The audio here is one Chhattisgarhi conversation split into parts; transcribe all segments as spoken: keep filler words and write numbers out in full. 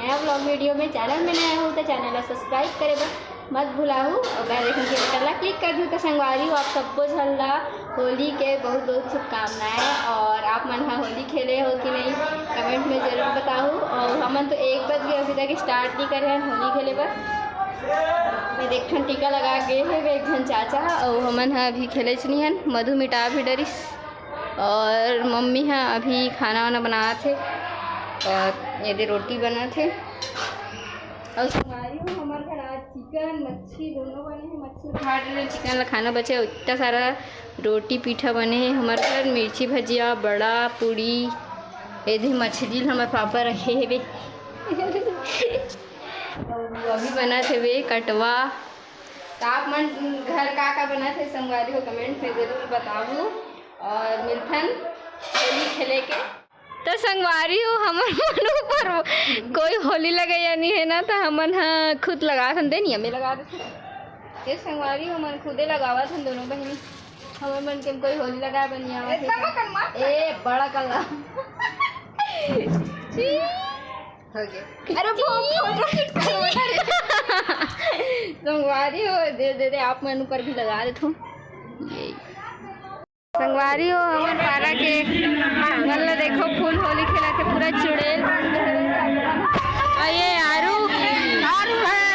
नया vlog video में। Channel में नया हो तो channel ला subscribe करे बर मत भुलाहू और bell icon के button ला click कर दू। तो संगवारी हो, आप सबको झन ला होली के बहुत बहुत शुभकामनाएं। और आप मन हा होली खेले हो कि नहीं, comment में जरूर बताहू। और हमन तो एक बज गए, अभी तक start नहीं करे हन होली खेले बर। मैं देख ठन टीका लगा गए हे एक झन चाचा, और हमन हा अभी खेले च नहीं हन। मधु मिटा भी डरिस। और मम्मी हा अभी खाना वाना बनात हे और ये दे रोटी बनत हे। और संगवारी हो, हमर घर आज चिकन मच्छी दोनों बने हे। मच्छी खा डरे, चिकन ला खाना बचे, इतना सारा रोटी पीठा बने हे हमर घर, मिर्ची भजिया, बड़ा, पूड़ी। ये दे मछली ल हमर पापा रखे हेवे। अभी बनत हेवे कटवा। तो आप मन घर का का बनत हे संगवारी हो, comment में जरूर बताहू। और मिलथन होली खेले के। तो संगवारी हो, हमर मन ऊपर कोई होली लगइया नहीं हे ना, तो हमन हा खुद लगात हन, दे नहीं हमें लगा देथे। ये संगवारी हो, हमन खुदे लगावत हन दोनों बहिनी। हमर मन के कोई होली लगाए बर नहीं आवत हे। एकदम अपन मार ए, बड़ा कल्ला। छी। हो गया। अरे वो photo shoot करवा। संगवारी हो, दे, दे, दे, आप मन ऊपर भी लगा देथो। ये। संगवारी हो, हमर पारा के मन ला देखो, full होली खेलत हे, पूरा चुड़ैल। और ये आरू, आरू है।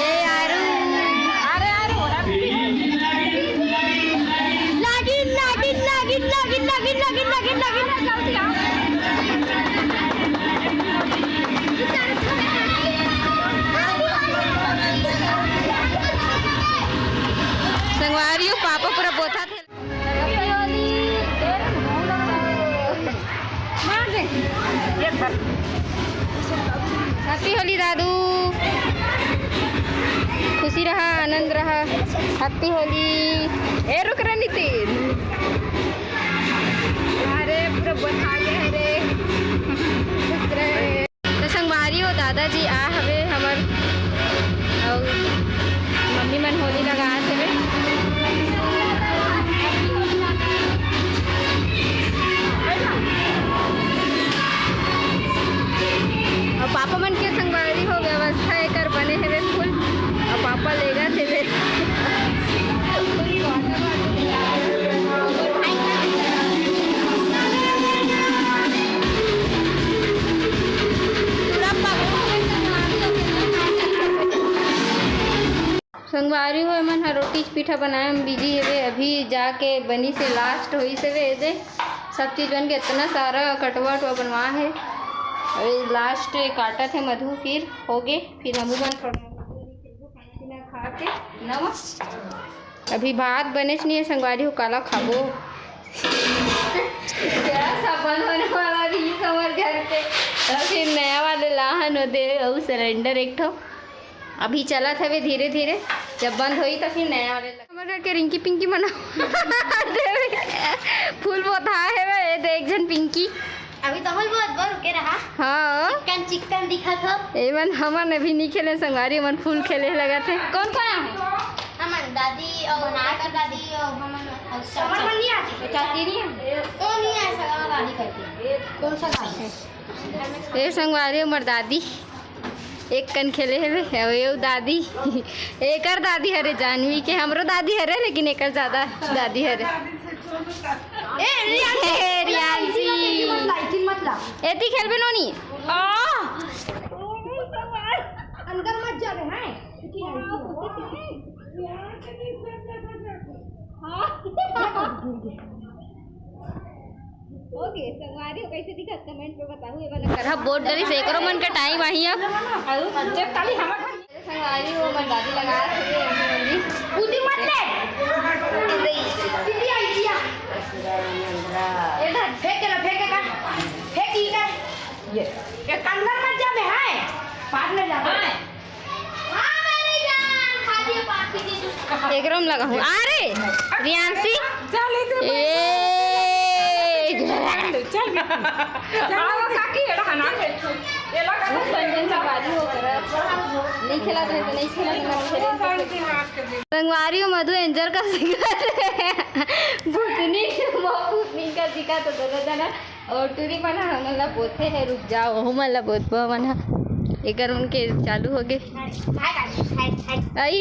ये आरू। अरे आरू, नागिन, नागिन, नागिन। संगवारी हो, पापा पूरा बोथा थे। Happy होली। मार दे। एक बार। Happy होली दादू। खुशी रहा, आनंद रहा। Happy होली। ए, रुक रे नितिन। अरे, पूरा बता गया रे। खुश रहे। तो संगवारी हो, दादाजी आ हवे हमर, अउ मम्मी मन होली लगात हवे। अउ पापा मन के संगवारी हो, व्यवस्था एकर बने हवे full, अउ पापा लेगत हवे। संगवारी हो, एमन ह रोटी पीठा बनाए म busy हेवे। अभी जाके बनी से last होई से वे दे, सब चीज बन के इतना सारा कटवा वटवा बनवा है। अभी last काटत है मधु, फिर होगे, फिर हमू मन थोड़ा खाना पीना खा के नवा। अभी भात बनेच नहीं है संगवारी हो, काला खाबो। क्या सामान होने वाला भी हमर घर पे, तो फिर नया वाले लाहन हो दे, अउ cylinder एक ठो। अभी चलत हवे धीरे धीरे, जब बंद होई तो फिर नया वाले लग-, हमर घर के रिंकी पिंकी मना फूल बोता है वे, ये देख जन पिंकी। अभी तो हल बहुत बार रुके रहा। हाँ। चिकन चिकन दिखा था। एमन हमन अभी नहीं खेले संगवारी, हमन फूल खेले लगा थे। कौन कौन है? हमन दादी और नाना दादी और हमन और चाचा। हमन नहीं आते। चाची नहीं है? वो नहीं आए, सगा गाड़ी करके। कौन सा गाड़ी? ए संगवारी, हमर दादी एक कन खेले हेवे, अउ एउ दादी, एकर दादी हरे जानवी के, हमरो दादी हरे, लेकिन एकर ज्यादा दादी हरे। ए, रियांशी। ए, रियांशी। एती खेलबे नोनी। आ। अंदर मत जाबे, हैं? हाँ। ओके, संगवारी हो कैसे दिखत comment में बताहू, ये वाला करहा बोर्ड डरी से एकरो मन का टाइम आही अब। अउ जब ताली हमर घर संगवारी हो, मन दादी लगा रही है, उदी मत ले। दीदी आई दिया। ये धर, फेंक के ना, फेंक के का? फेंक ई का? ये। ये अंदर मत जा, मैं है। पास में जा। हाँ। एकरो में लगा हूँ। अरे, रियांशी। चल, इधर ए, चल, चल, चल। आओ, काकी, एड़ा हना। एला का संजन संगवारी हो कर। नहीं खेला रहे तो नहीं खेला रहे। संगवारी हो मधु एंजल का सिखा दे। भूतनी, वो भूतनी का सिखा तो दोनों जना। अउ टूरी मन ह हमन ला बोलथे हे, "रुक जाओ, ओहू मन ला बोलबो हमन ह।" एकर मन के चालू हो गे। हाय, हाय, हाय, हाय। आई।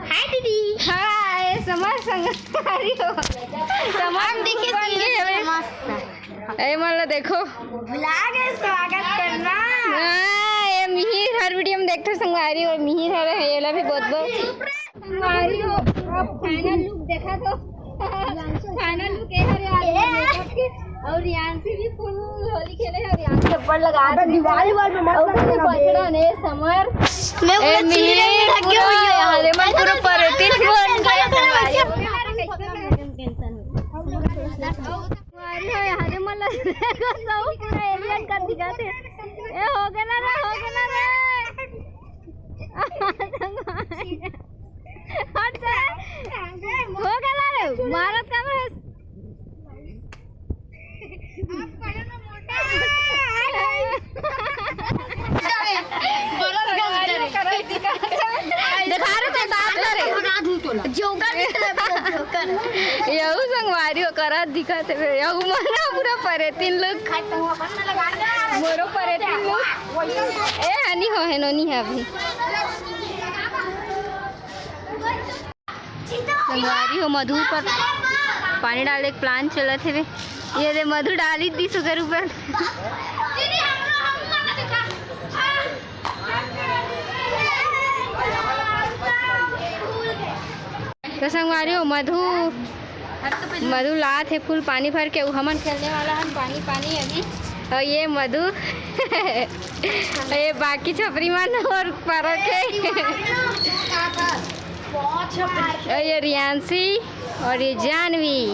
हाय दीदी। हाय, समर संगवारी हो। समर हम देखे बन गे हवे। मस्त। ए मन ला देखो। Vlog में स्वागत करना। हाँ, ये मिहिर हर video में देखथो संगवारी हो, मिहिर हर है, एला भी बहुत बहुत। संगवारी हो, अब final look देखा तो। Final look ये हरे आज makeup के। और रियांशी भी full होली खेले है। रियांशी चप्पल लगा अबे दिवाली वाल में मत और लगा ना बे। बछड़ा ने समर। मैं ए, पूरा चुन्नी में मिहिर लग गया पूरा हुई हूँ। यहाँ दे मन पूरा परेतिन बन गया संगवारी। संगवारी हो, यहाँ दे मन लग सब पूरा alien कर दिखाथे। ए, हो गेला रे, हो गेला रे। हट जा। हो गेला रे, मारत का बस। देखा रे, तो दांत करे। जोकर की तरह, जोकर। यहू संगवारी हो, करत दिखत हे। यहू मन पूरा परेतिन look। मोरो परेतिन look। ए, हनी हो, हे नोनी है अभी। संगवारी हो, मधु पर पानी डाले के plan चलत हेवे। ये दे, मधु डाली दिस ओकर ऊपर। तो संगवारी हो, मधु, मधु लात हे full पानी भर के, उ हमन खेलने वाला हन पानी पानी अभी। और ये मधु, ये बाकी छपरी मन और फरक है। और ये रियांशी और ये जानवी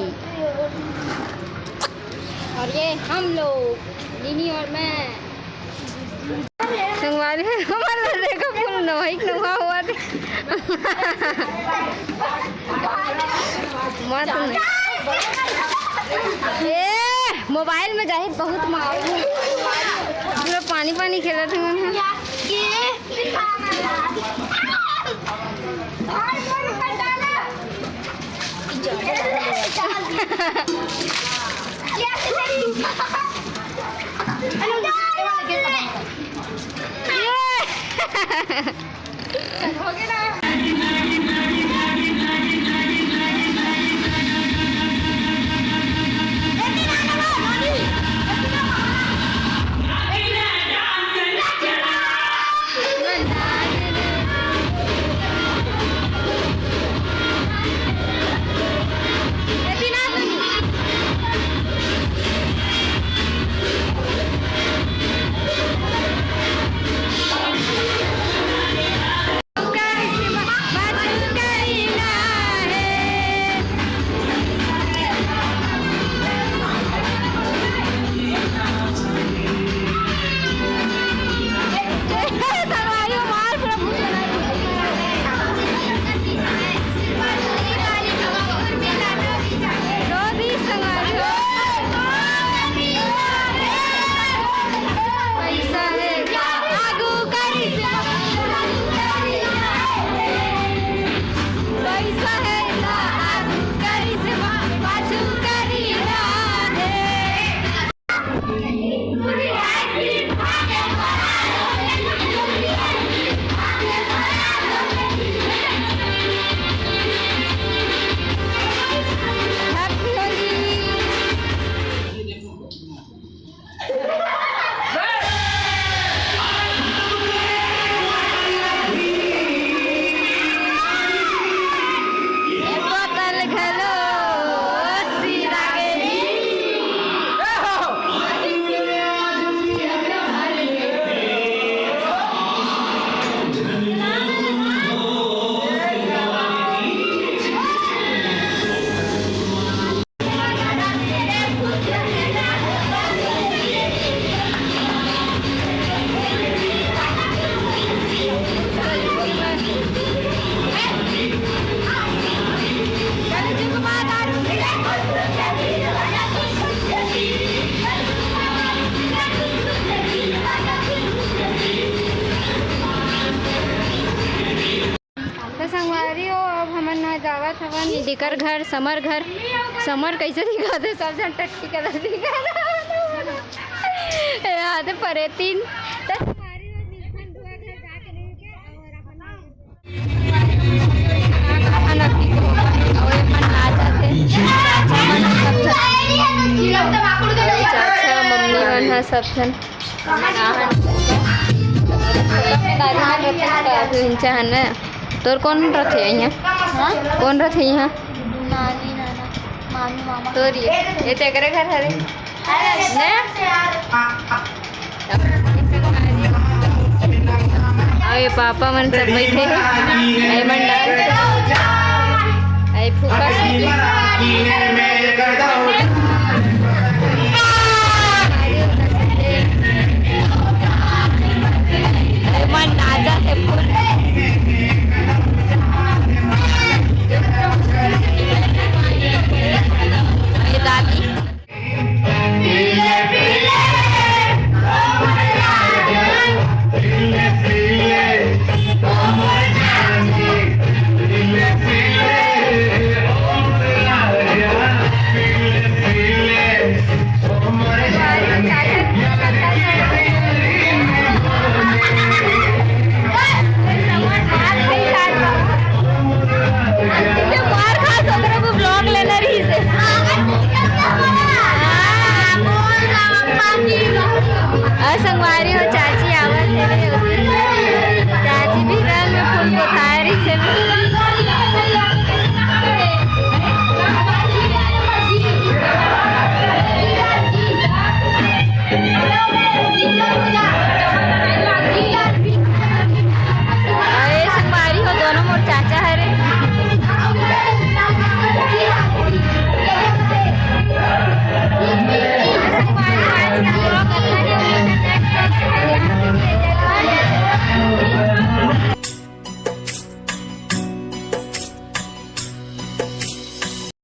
और ये हम लोग, लिनी और मैं। संगवारी हो, हमन ला देखो, full नोहई के नोहा होवथे। मत नहीं। ए, mobile में जाहिर बहुत मार। पूरा पानी पानी खेलत हे मन ह। तो संगवारी हो, अब हमन ह जावत हवन जेकर घर, समर घर। समर कैसे दिखत हे? सब झन टट्टी कलर दिखत हे। ए, आते परेतिन। तो संगवारी हो, सब झन। दादी मन रथे ना का? हिंचा हन ना। तोर कौन रथे यहाँ? हाँ? कौन रथे यहाँ? नानी, नाना, मामी, मामा। तोर ये, ये तेकरे घर हरे? ने? अउ ये पापा मन सब बैठे हे। ये मन डांस करत हे। ये फूफा सब।